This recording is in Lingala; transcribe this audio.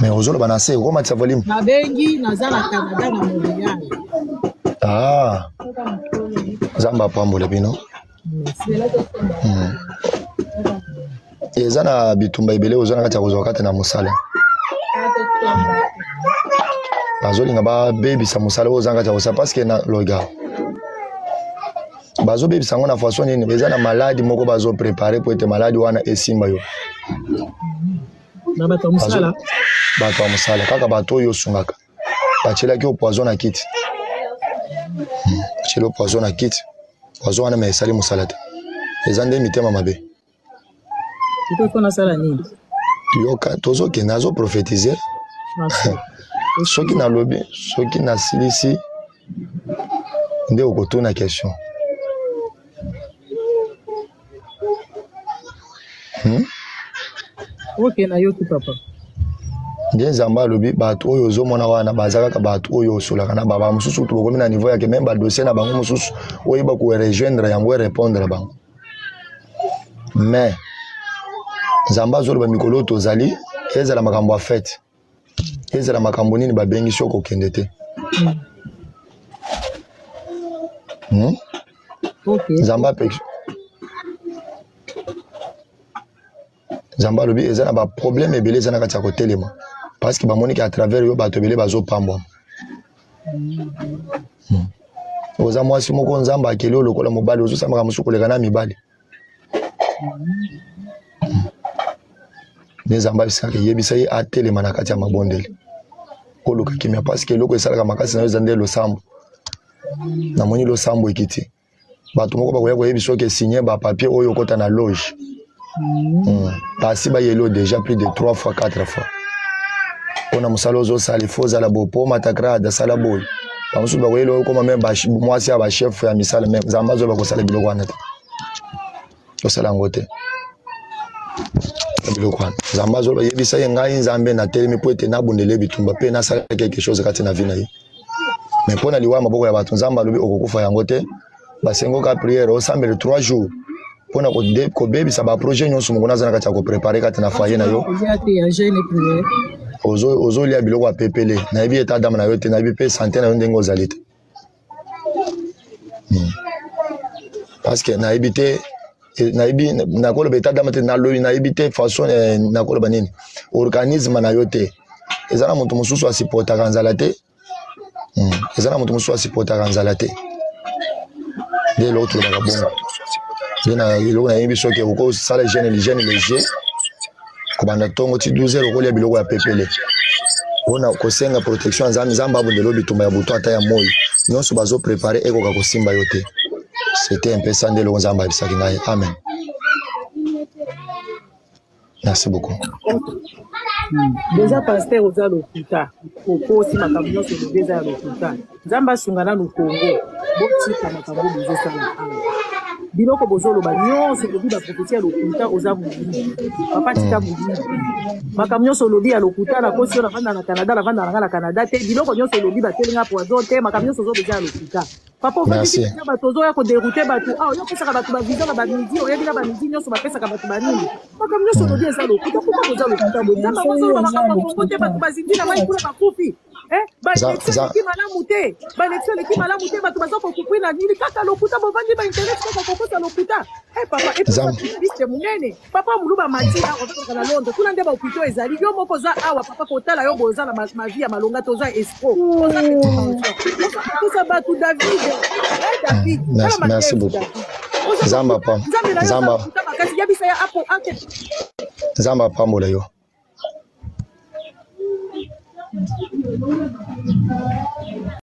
Mais ozoloba na se, okomatisa volume. Nabengi naza na Canada na Montréal. Ah. Nzambe apambola bino. Eza na bitumba ebele oza na kati ya kozwa kati na mosala. Bazolinga babebisa mosala oyo oza na kati ya kosala parce que na loga bazobebisa yango na façon nini? Eza na maladi moko bazoprepare mpo ete maladi wana esimba yo. Na bato ya mosala, bato ya mosala kaka bato oyo osungaka batielaki yo poison na kiti, batieli yo poison na kiti, poison wana me esali mosala te, eza nde mitema mabe. Sikoyo nasala nini? Yoka, tozokende, azoprofetize. Soki nalobi, soki nasilisi nde okotuna question. Ok, nayoki papa. Nde Nzambe alobi bato oyo ozomona wana baza kaka bato oyo osolaka na baba mosusu, kutu bokomi na niveau yake meme badossier na bango mosusu oyeba korejoindre yango, erépondre bango. Mais Nzambe azoloba mikolo oyo tozali, ezala makambo ya fete, ezala makambo nini, babengisi yo kokende te. Okay. Nzambe apeki, Nzambe alobi eza na baproblème ebele eza na kati ya kotelema parce que bamoni ke à travers yo bato ebele bazopambwama. Oza mwasi moko Nzambe akeli oyo lokola mobali, ozosamaka mosusu koleka na mibali. Nde Nzambe abisaka, eyebisa ye atelema na kati ya mabondeli, oluka kimia parce que eloko esalaka makasi na yo eza nde losambo. Namoni losambo ekiti, bato moko bakoya koyebi soki esigne bapapier oyo okota na loge. Basi bayeli oyo déjà plus de 3 fois, 4 fois mpona mosala ozosala, ifo ozala boye po omata grade, asala boye. Bamosusu bakoyeli oyo okoma me mwasi ya bachef ya misala. Me Nzambe azoba kosala biloko wana te, tosala yango te biloko wana. Nzambe azoloba, yebisa ye ngai Nzambe natelemi mpo ete nabundela ye bitumba mpe nasala quelque chose kati na vie na ye. Me mpo na liwa ya maboko ya bato, Nzambe alobi okokufa yango te. Basengoka priere, osambele 3 jours mpona kobebisa baprojet nyonso moko naza na kati ya koprepare kati na foyer na yo. Eza te ya jeûne et prière. Ozolia biloko ya pepele, nayebi état d'âme na yo te, nayebi mpe santé na yo ndenge ozali te. Parce que nayebi te, nayebi nakoloba état d'âme te, nalobi nayebi te façon, nakoloba nini, organisme na yo te. Eza na moto mosusu asupportaka nzala te. Eza na moto mosusu asupportaka nzala te, nde eloko tolobaka bongo. Nde na eloko nayebi, soki okosala jeûne léger kobanda ntongo ti 12 heures, okolia biloko ya pepele mpona kosenga protection ya Nzambe. Nzambe abundela bitumba ya butu ata ya moi, nyonso bazoprepare ekoka kosimba yo te. C'était un peu ça nde eloko Nzambe ayebisaki ngai. Amen, merci beaucoup. Déjà pasteur, oza lokuta, okosi makambo nyonso olobi eza ya lokuta. Nzambe asunga nanu Kongo, botika makambo bozosala awa. Biloko bozoloba nyonso, olobi baprophétie ya lokuta, oza molimo papa, tika molimo. Makambo nyonso olobi ya lokuta, nakosi yo, navanda na Canada, navanda na nga na Canada te. Biloko nyonso olobi, batelinga poison te. Makambo nyonso ozoloba eza ya lokuta papa. Ofandisi Merci. mpenza bato, ozoya kodérouter bato awa. Yo opesaka bato bavisa na bamidi, oyebi na bamidi nyonso bapesaka bato banini. Makambo nyonso olobi eza lokuta. Pourquoi boza lokuta boye? Nzambe yango azoloba makambo ya Kongo te, bato bazindi na mai kuna bakufi. Baélection eleki malamu te, baélection eleki malamu te, bato baza kokupri na nini? Kaka lokuta, bovandi bainternet kaka kokosa lokuta. Papa, liste monene papa Moluba mati awa, ozalaka na Londres kuna nde bahôpitaux ezali. Yo moko oza awa papa, kotala yo boye, oza na mavie ya malonga te, oza escroc, oza kosa bato. David, David. Merci beaucoup. Nzambe apam Nzambe na yo Nzambe lokuta makasi, yebisa ya apo ake. Nzambe apambola yo.